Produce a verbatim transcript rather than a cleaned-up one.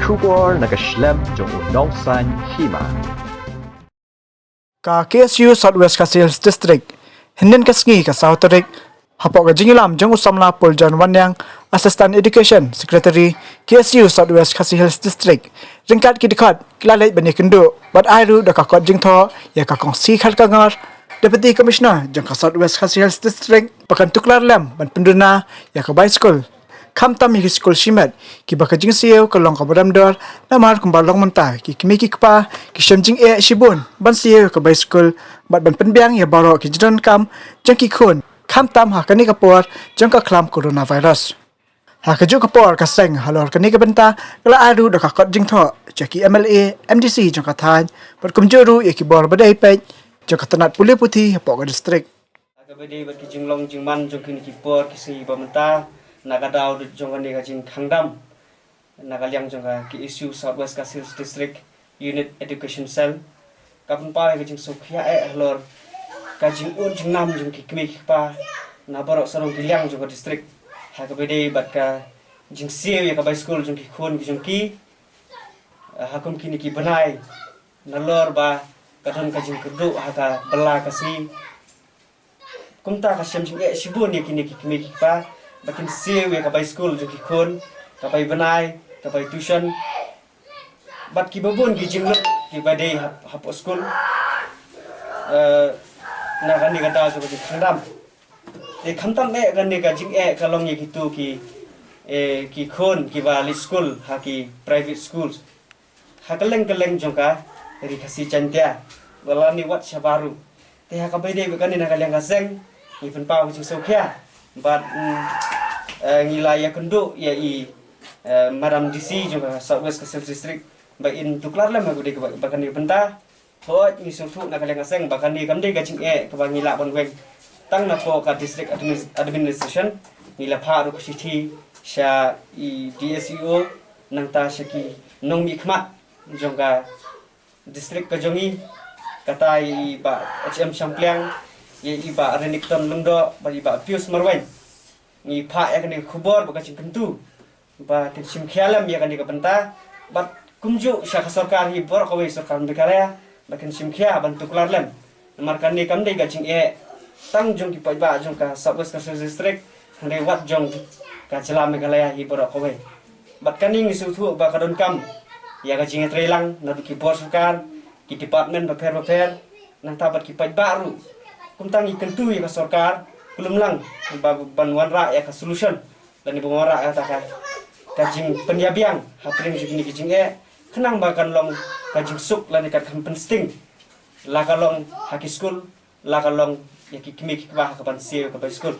Khubor na ka shlem jong u nongsan hima. Ka K S U South West Khasi Hills District, hynnin ka sngi ka saw tarik, hapoh ka jingïalam jong u samla Paul John Wanniang, Assistant Education Secretary, K S U South West Khasi Hills District, ryngkat ki dkhot ki la leit ban ïakynduh bad ai ruh da ka kot jingthoh ïa ka Kong C. Kharkongor, Deputy Commissioner jong ka South West Khasi Hills District, ba kan tuklar lem ban pynduna ïa ka bai skul, khamtam ïa ki skul shimet kiba ka jingsiew ka long kaba dam dor, namar kumba long mynta ki kmie ki kpa ki shem jingeh shibun ban siew ïa ka bai skul bad ban pynbiang ïa baroh ki jingdonkam jong ki khun, khamtam ha kane ka por jong ka khlam coronavirus. Ha kajuh ka por ka seng halor kane ka bynta ka la ai ruh da ka kot jingthoh sha ki M L A, M D C jong ka thaiñ bad kumjuh ruh ïa ki bor ba dei peit jong ka tnat pule puthi hapoh ka district. Ha kaba dei bad ki jinglong jingman jong kine ki por ki sngi ba mynta, na ka daw jong kane ka jingkhang dam, na ka liang jong ka K S U South West Khasi Hills District Unit Education Cell, ka pynpaw ïa ka jingsngewkhia eh halor ka jingud jingnam jong ki kmie ki kpa na baroh sarong ki liang jong ka district, ha kaba dei bad ka jingsiew ïa ka bai skul jong ki khun ki jong ki, eh, ha kum kine ki bnai, nalor ba ka don ka jingkyrduh ha ka bylla ka sngi. Kumta ka shem jingeh shibun ïa kine ki kmie ki kpa ba kin siew ïa ka bai skul jong ki khun, ka bai bnai, ka bai tuition bad kiba bun ki jinglut kiba dei hap-, hapoh skul, eh, na kane ka daw jong ka jingkhang dam. Te khamtam eh kane ka jingeh ka long ïa kito ki, eh, ki khun kiba leit skul ha ki private schools ha kylleng kylleng jong ka Ri Khasi Jaiñtia, lane wat shabar ruh. Te ha kaba dei bad kane, na ka liang ka seng ngi pynpaw ka jingsngewkhia bad, mm, eh, ngi la ïakynduh ïa i, eh, Madam D C jong ka South West Khasi Hills District ba in tuklar lem ha kaba dei bad kane ka bynta. Hooid, ngi sngewthuh na ka liang ka seng ba kane kam dei ka jingeh kaba ngi lah ban weng tang napoh ka District Adminis-, Administration. Ngi la phah ruh ka shithi sha i D S E O, nangta sha ki nongmihkhmat jong ka district ka jong ngi, kata ïa i Bah H M Shangpliang, ïa i Bah Renikton Lyngdoh bad i Bah Pius Marwein. Ngi phah ïa kane ka khubor bad ka jingkyntu ba kin shim khia lem ïa kane ka bynta bad kumjuh sha ka sorkar hi baroh kawei, sorkar Meghalaya, ba kin shim khia ban tuklar lem. Namar kane kam dei ka jingeh tang jong ki paidbah jong ka South West Khasi Hills District, hynrei wat jong ka jylla Meghalaya hi baroh kawei. Bad kane ngi sngewthuh ba ka donkam ïa ka jingïatreilang naduh ki bor sorkar, ki department bapher bapher, nangta bad ki paidbah ruh. Kumta ngi kyntu ïa ka sorkar kulmlang ba ban wanrah ïa ka solution lane ban wanrah ïa kata ka, ka jingpynïabiang hapdeng jong kine ki jingeh, khnang ba kan long ka jingsuk lane kan kham pynsting, la ka long ha ki skul, la ka long ïa ki kmie ki kpa ha kaban siew ka bai skul.